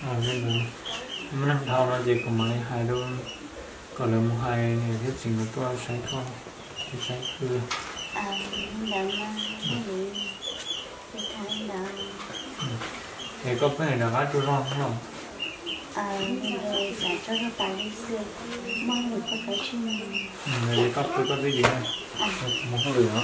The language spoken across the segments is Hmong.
Li ntawd, muaj neeg dhau no ces kuv mam li hais rau, kom lawv mus hais niam thiab txiv nkawd tuaj saib koj, saib wb. Es koj pheej rov qab tsaug zog no. Koj pw koj twj ywm na. Mus hauj lwm no.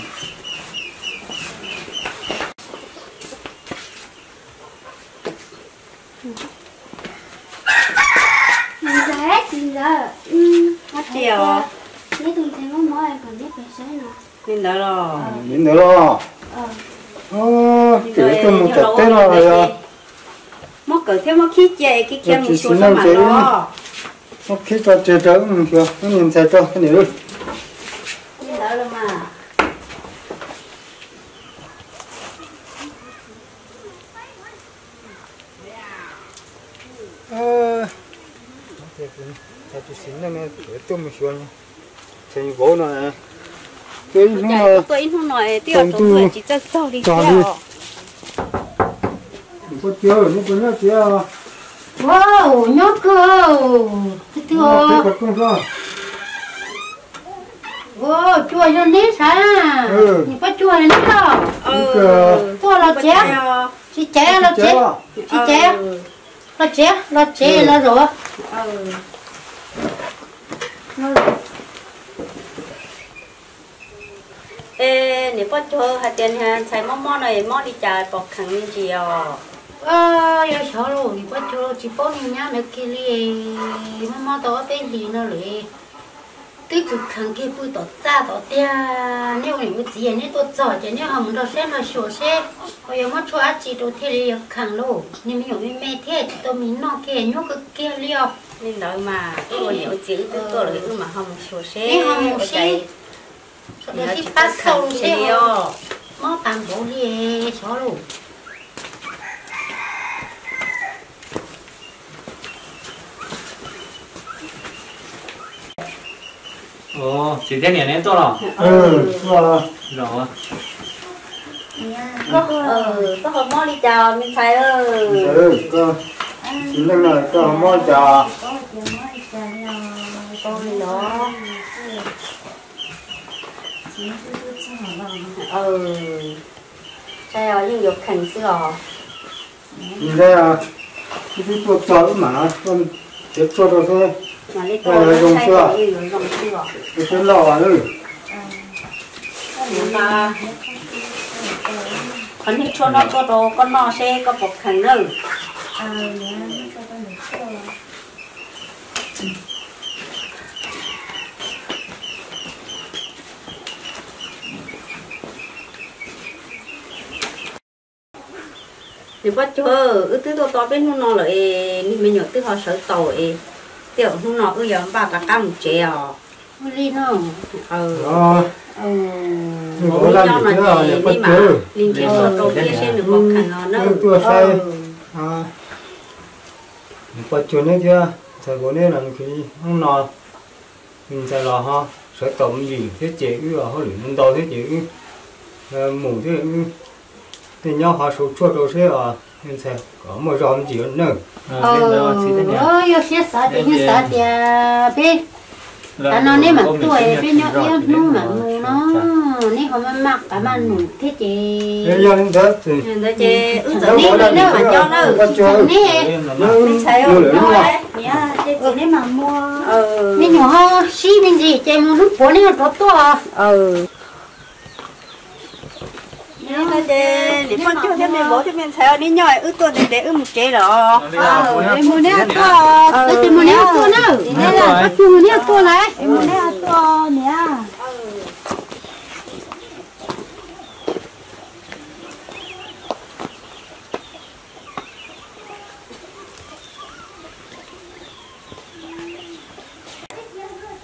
Li ntawd los? Tseem tuaj mus tom teb no los yog muab kawm thiab muab khib cia es khiav khiav mus xyuas sab mam no. Muab khib tso tseg rau wb mus xyuas wb niag ntxhais rau niam. Li ntawd los mas. Tsis xis neej, tuaj mus xyuas ntxhais vauv no. Tuaj ib hnub no, tuaj ib hnub no twb yog tsaus ntuj tsis txawj txog li thiab os. Niam Paj Cuag, neb puas nyob tiag? Ua, nyob kawg. Twb twb os. Ua, Cuag yog neb sav? Niam Paj Cuag neb los? Tuaj los tsev. Tsis tsev los tsev. Tsis tsev los tsev, los tsev los zaum. Es niam Paj Cuag hais tias niag ntxhais mob mob no es mob li cas pom kheev me ntsis os? Yog xyov los niam Paj Cuag tsis paub niag nyab ntawd kiag li. Mob mob tau ob peb hlis no lawm. Twb tsis kheev kiag pw tom txaj tom tiag. Neb ua niam ua txiv neb tuaj txog ces neb ho mus nrog saib nrog xyuas seb ho yuav muab tshuaj dab tsi rau thiaj li yuav kheev lauj. Niag me nyuam me me thiab tsis tau mis noj kiag nyuaj kawg kiag li os. Li ntawd mas wb ua niam ua txiv wb twb tuaj lawm wb mam ho mus xyuas seb ho mus sib, sib pab xaus seb os. Mob tas npaum li xyov lauj. Txiv thiab niam neb tuaj los? Koj ho mob li cas me ntxhais? Txiv neej no koj ho mob li cas? Yeej yuav kheev xwb os. Ntawd, wb twb tuaj txog wb mam li txiav tshuaj rau seb zoo xwb, seb loj lawm. Qhov niag tshuaj noj tshuaj rau koj noj seb koj puas kheev nawb. Niam Paj Cuag, wb twb tuaj tau peb hnub no lawm es niag me nyuam twb ho sawv tau es, tej zaum hnub no wb yuav npaj rov qab mus tsev os. Ua li no. Mus ib nyob no ces nej mam li nrhiav tshuaj rau thiab seb nws puas kheev os nawb. Niam Paj Cuag neb thiab ntxhais vauv neb los hnub no ntxhais los ho sawv tau me ntsis thiab ces wb hauj lwm ntau thiab ces wb mus thiab wb tej nyob ho sau tshuaj rau seb ntxhais kom muaj zog me ntsis nawb. Yog siab xav ces yeej xav tias peb tav no neb mam tuaj peb nyob ib ob hnub mam mus no, neb ho maj maj qav maj num thiab ces. Yog li ntawd ces wb txawm neb li na, neb, me nyuam ho sib me ntsis ces mus hnub puav neb ho rov tuaj. Ces niam Paj Cuag thiab me vauv thiab me ntxhais neb nyob wb tuaj ntev ntev wb mus tsev lawm. Mus neb tuaj, mus neb tuaj na, Paj Cuag mus neb tuaj lawm.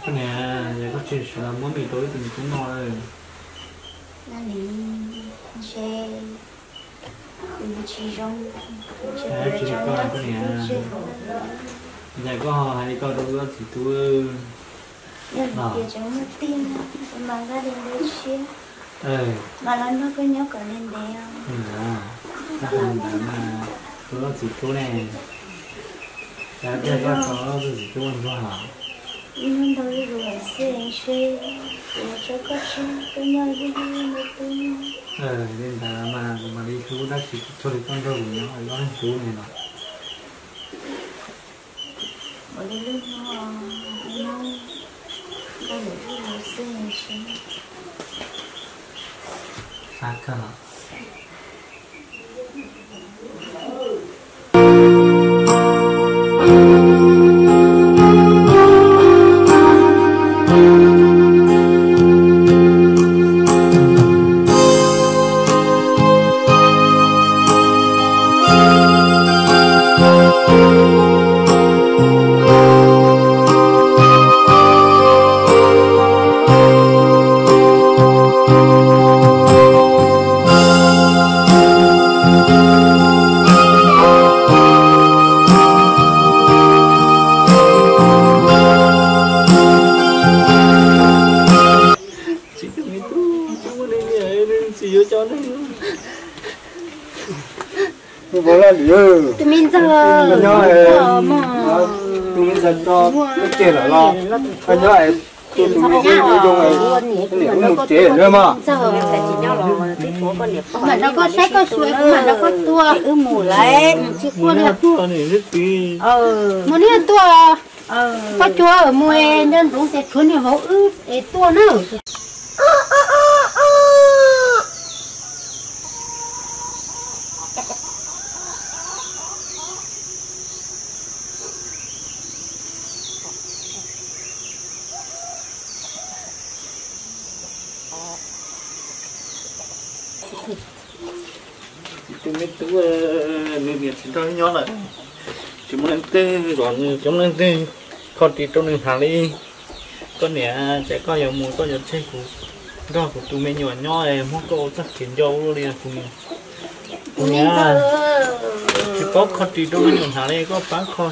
Koj niam, yog koj tsis sawv los muab mis rau wb tus me tub noj. Tsis li koj koj niam, ntshai koj hais li koj rau wb txiv tub. Mas los nrog koj nyob kom ntev ntev os. Wb txiv tub ne, Cas tiag koj tso tus txiv tub ua ntsuag hos? Ib hnub ntau ib hnub xwb, kuv mus tso koj tseg, koj nyob ib hnub ib hnub twb. Li ntawd mas kuv mam li hlub tab sis kuv txhua tus tub nrog kuv nyob ob leeg hlub li no. Ua li lub hnub, ib hnub ntau ib hnub xwb. Xav kawg los. Tsis muaj leej niam, tsis yuav cov neeg. Tus me ntxawg, tus me ntxawg tso lub ceg lawm los, koj nyob es tus me tub zoo es niam wb mus tsev lawm mog. Mam nrog koj saib koj xyuas, kuv mam nrog koj tua, wb mus lawm tsis quaj li. Mus niag tuaj, koj cuag mus nco ntsoov tias tshuav niag vauv wb es tuaj na. Tus me tub, nws niam tsis nrog nyob lawm, tsis muaj leej twg zov nws, tsis muaj leej twg kho ris rau nws hnav li. Koj niam, ces koj yuav mus koj yuav tseg kuv nrog kuv tus me nyuam nyob es muab koj ua txoj kev nco ua luaj li kuv niam. Kuv niam, tsis paub kho ris rau me nyuam hnav li, koj pab kho.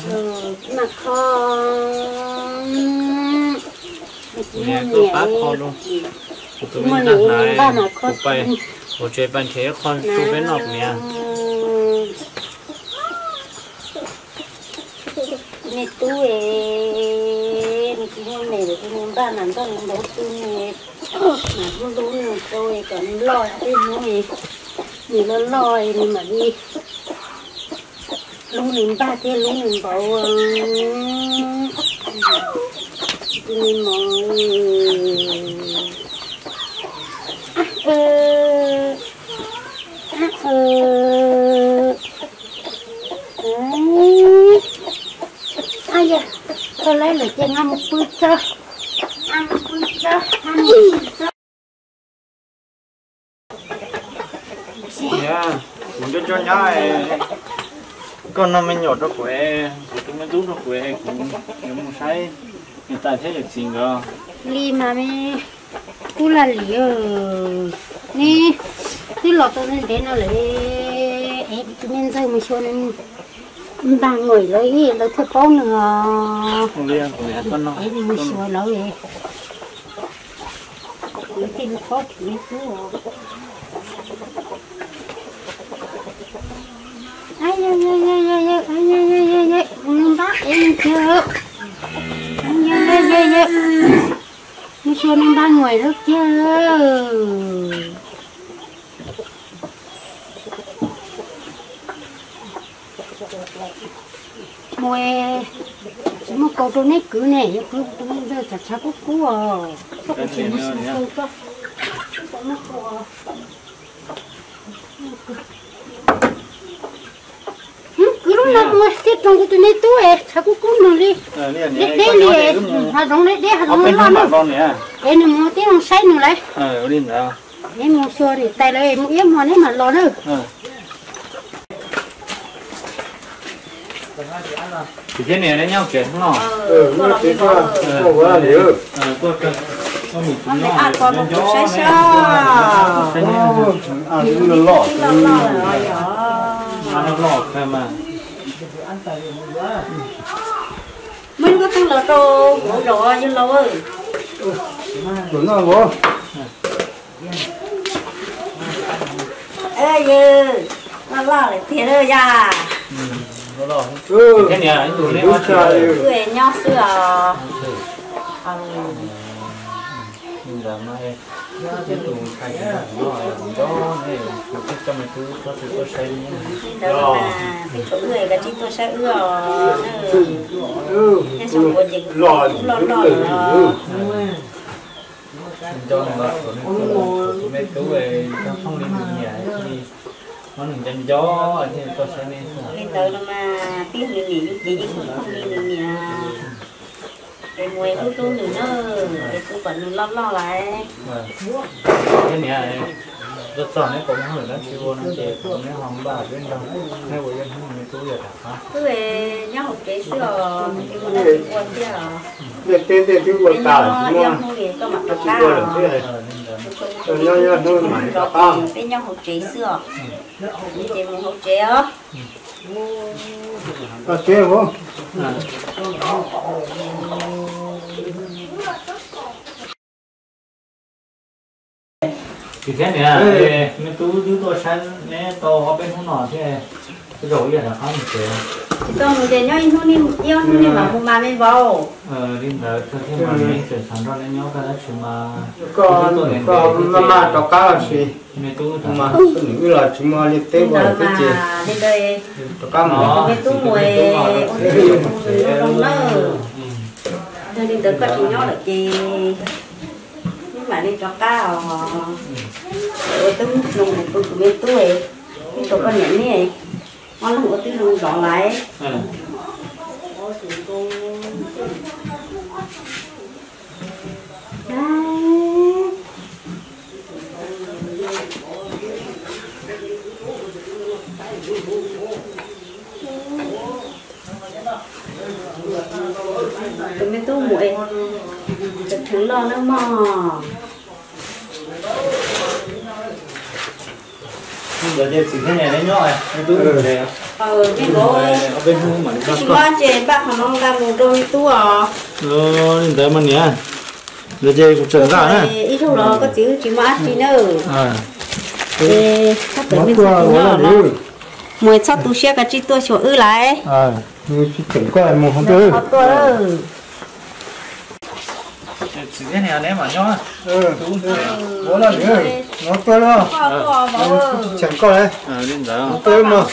Kuv niam, koj pab kho rau kuv tus me nyuam hnav, kuv pais, kuv tsev pais nrhiav ib qho rau peb noj kuv niam. Me tub es, nws tsis muaj niam lawm, tus niag npaj mas nrog nws ntaus twg ne, mas hlub hlub nws rau kom nws loj tej hnub, nws loj loj nws mam li hlub nws npaj thiab hlub nws npaum. Tus me mos, ab yog, koj laib lawm ces nqa mus pw tso, nqa mus pw tso, nqa mus pw tso. Kuv nco nco nyab, koj noj me nyuam rau kuv, kuv tus me tub rau kuv, kuv yuav mus saib niam tais thiab yawm txiv nkawd. Li mas me tub Laj Lis, neb twb los tau ntev ntev no lawm es tus me ntxawg mus xyuas npaj nguaim lawv, lawv thiaj paub nws os. Es mus xyuas lawv, kuv thiaj li paub kuv me tub. Mus npaj es mus kiag, mus xyuas nws npaj nguaim lawv kiag. Mus, tsis muaj kaus rau neb kwv ne, yog kwv tus me ntxawg tshav tshav kub kub os. Kwv lub no mus thiaj roos kuv tus me tub es tshav kub kub nws li. Deb deb li, hav zoov deb deb hav zoov loj na. Es nws mus tib zoo saib nws lawm. Es mus xyuas niam tais lawv mus ib hmo neb mam los na. Tus thiab niam neb nyob tsev no. Saib sab, muaj ib lub koj twg los rau hauv zos yawg laus. Yawg, loj loj lawm tiag yaj. Thiab niam, ib tug neb ua tsi? Wb nyob xwb os. Li ntawd mas, ib tug ntxhais no nco ne, kuv thiaj coj me tub txhob txwm tuaj saib neb. Li ntawd mas peb thaum wb kav tsij tuaj saib wb os. Neb sau ua ces kuv loj loj lawm os. Nco nws los, tus me tub tag thooj li nws niam, muab nws nco nco thiaj tuaj saib neb xwb. Li ntawd no mas twb nws niam yus ces yeej thooj li nws niam. Es mus hlub hlub nws na, es kuv kom nws loj loj lawm. Thiab niam, tuaj txog neb puas muaj hauj lwm dab tsi ua no ces neb ho npaj peb nrog neb ua, yog hnub me tub yog rov qab. Wb nyob hauv tsev xwb os, tsis muaj dab tsi ua thiab os. Ntiaj teb tej twb ua tas, tsis muaj dab tsi ua lawm thiab. Nyob nyob hnub mam li rov qab. Peb nyob hauv tsev xwb os. Ces mus hauv tsev os. Tsis thiab niam, me tub twb tuaj saib neb tau ob peb hnub no thiab, tej zaum ib yam rov qab mus tsev. Tsis tau mus ces nyob ib hnub ib ob hnub nej mam mus mas me vauv. Li ntawd thiaj mas neb tseem xav nrog neb nyob kaj dab tsi mas. Koj maj maj rov qab los sis me tub mas nws wb los tsis muaj liaj teb ua lawm thiab ces rov qab mus. Me tub mus ua teb ua tus zoo zoo nawb. Yog li ntawd koj tsis nyob lawm ces wb mam li rov qab os. Ua tub mloog mus pw tus me tub, ib tug poj niam neb, ob leeg ua tib zoo zov lawm. Tus me tub mus es tseem loj nawb mog. Ntawd ces txiv thiab niam neb nyob, me tub mus tsev. Tsis muaj ces npaj qhov no nqa mus rau me tub os. Li ntawd mas niam, ntawd ces kuv tseem nqa na. Ib zaug los koj txiv wb tsis muaj dab tsi na. Ces koj txiv me tub no mus txhob tu siab, kav tsij tuaj xyuas wb lawm. Tsis tseem koj mus qhov twg tuaj. Txiv thiab niam neb mam nyob. Ua loj lwm, no tuaj lawm, tsis tseem koj lawm. Li ntawd tuaj lawm mog.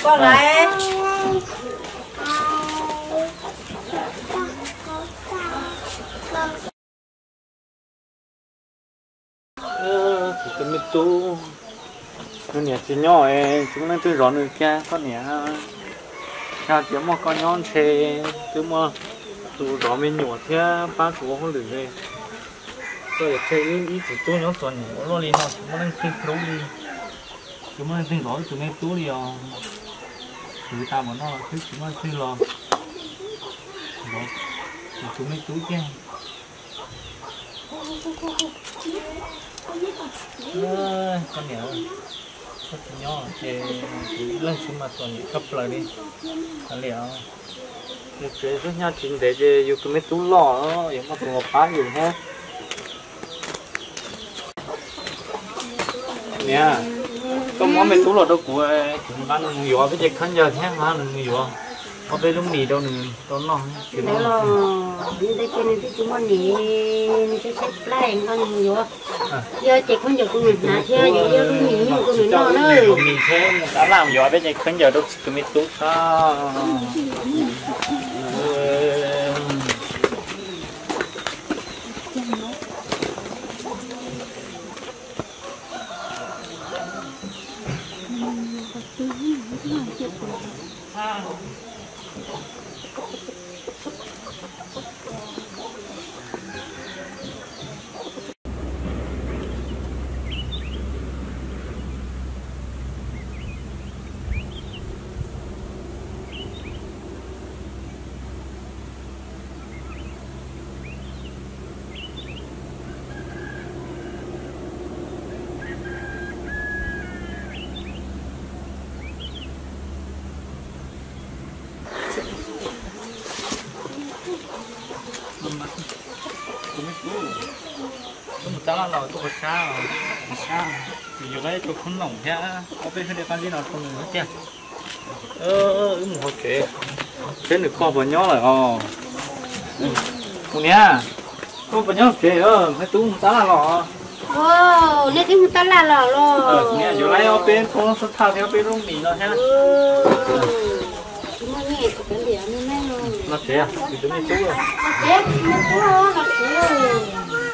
Txiv tus me tub, nws niam tsis nyob, tsis muaj leej twg zov nws kiag koj niam. Yog tias muaj koj nyob ntshe twb muaj tus zov me nyuam thiab pab kuv ua hauj lwm li. Koj yuav tseg ib txiv tub nyob txom nyem ua luaj li no tsis muaj leej twg hlub li, tsis muaj leej twg zov wb tus me tub li os. Khwv tas npaum no los twb tsis muaj leej twg los zov kuv tus me tub kiag. Koj niam, koj tsis nyob ces kuv ib leeg xwb mas txom nyem tshaj plaws li. Kav liam, mus tsev xwb, nyob tsis ntev ces yus tus me tub loj yuav muaj tus los pab yus thiab. Niam, koj muab me tub los rau kuv, kuv nqa nws mus yuav peb ce khaub ncaws thiab nqa nws mus yuav ob peb lub mis rau nws tau noj. Ntawd los nws ntawd ces nws twb tsis muaj niam, nws twb tshaib plab, nqa nws mus yuav. Yog ces khaub ncaws kuv mus hnav thiab yuav ib lub mis nyuj rau nws noj na. Mis thiab dab laj mus yuav peb ce khaub ncaws rau tus me tub tso. Tus me tub, tus mus tab laj los tuaj ua sab, ua sab, yuav ib tug khub noom thiab ob peb hwj dej qab zib no rau nws thiab tiag. Wb mus hauv tsev, seb nws pog puas nyob lawm os. Mus niam, koj puas nyob tsev, neb tub mus tab laj los? Neb twb mus tab laj los los? Niam, yuav laib ob peb phoob xub thaj thiab ob peb lub mis no thiab. No tsev, kuv tus me tub. Tsev, me tub los tsev.